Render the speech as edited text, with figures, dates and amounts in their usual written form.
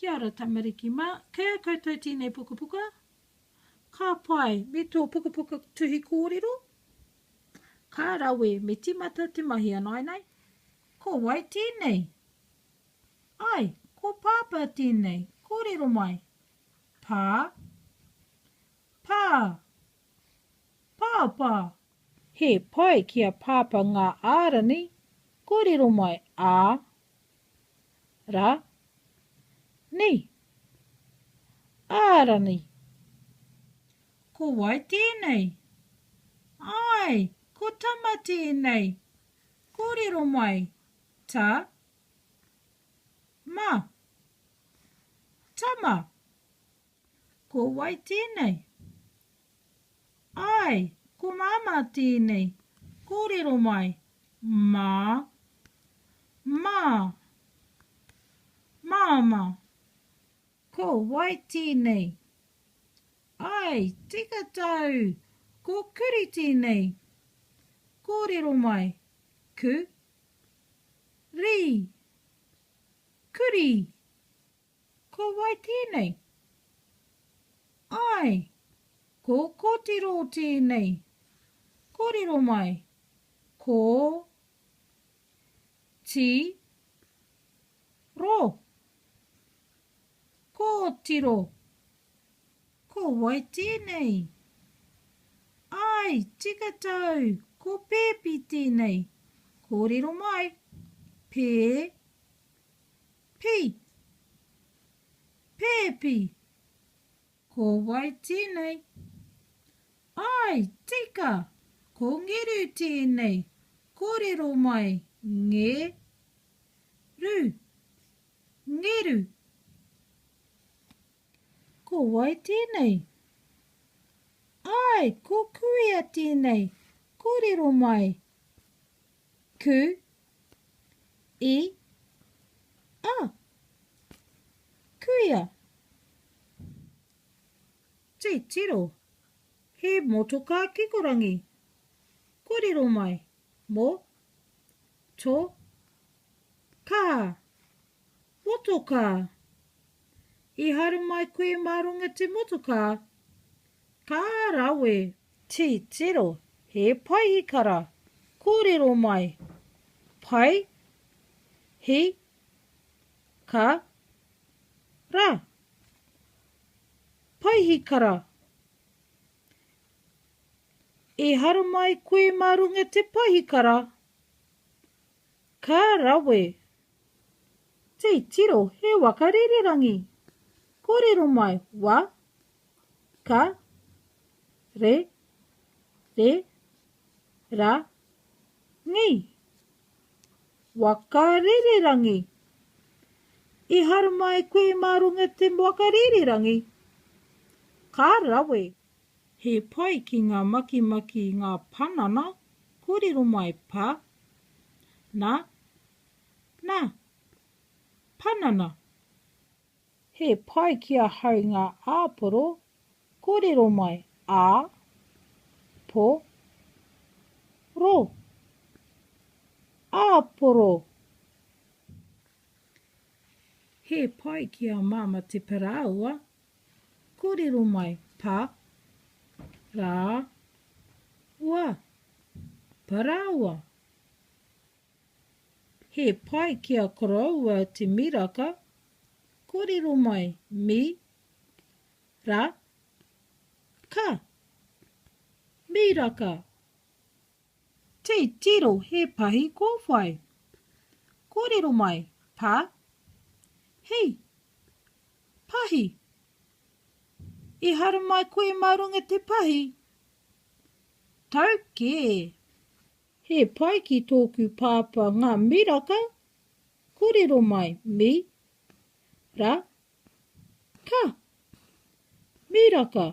Kia ora tamariki mā, kei a koutou tēnei pukapuka? Ka pai, me tō pukapuka tuhi kōrero? Ka rawe, me tīmata te mahi anainai. Ko wai tēnei? Ai, ko Pāpā tēnei, kōrero mai. Pā, pā, pāpā. He pai ki a Pāpā ngā ārani, kōrero mai, ā, ra, ni. Ārani. Ko wai tēnei? Āe, ko Tama tēnei. Kōrero mai, ta, ma. Tama. Ko wai tēnei? Āe, ko Māmā tēnei. Kōrero mai, mā, mā, māmā. Ko wai tēnei? Āe, tika tāu, ko Kuri tēnei. Kōrero mai, ku, ri, kurī. Ko wai tēnei? Āe, ko Kotiro tēnei. Kōrero mai. Ko Ti Ro. Kōtiro. Ko wai tēnei? Āe, tika tāu, ko Pēpi tēnei. Kōrero mai. Pē Pi. Pēpi. Ko wai tēnei? Āe, tika! Ko Ngeru tēnei. Kōrero mai, nge, ru. Ngeru. Ko wai tēnei? Āe, ko Kuia tēnei. Kōrero mai, ku, i, a. Kuia. Titiro, he motokā kikorangi. Kōrero mai, mo, to, kā. Motokā. I haere mai koe mā runga te motokā? Ka rawe! Titiro, he paihikara. Kōrero mai. Pai, hi, ka, ra. Paihikara. I haramai koe mā runga te paihikara? Ka rawe! Titiro, he waka rererangi. Kōrero mai, wa, ka, re, re, ra, ngi. Waka rererangi. I haramai koe mā runga te waka rererangi? Ka rawe! He pai ki ngā makimaki ngā panana, kōrero mai pa, na, na, panana. He pai ki ahau ngā āporo, kōrero mai ā, po, ro. Āporo. He pai ki a Māmā te parāoa, Kōrero mai, pa, rā, ua, parāoa. He pai ki a koroua te miraka, kōrero mai, mi, ra, ka, miraka. Titiro he pahi kōwhai. Kōrero mai, pa, hi, Pahi! I haramai koe mā runga te pahi? Tau kē! He pai ki tōku pāpā ngā miraka, kōrero mai, mi, ra, ka. Miraka!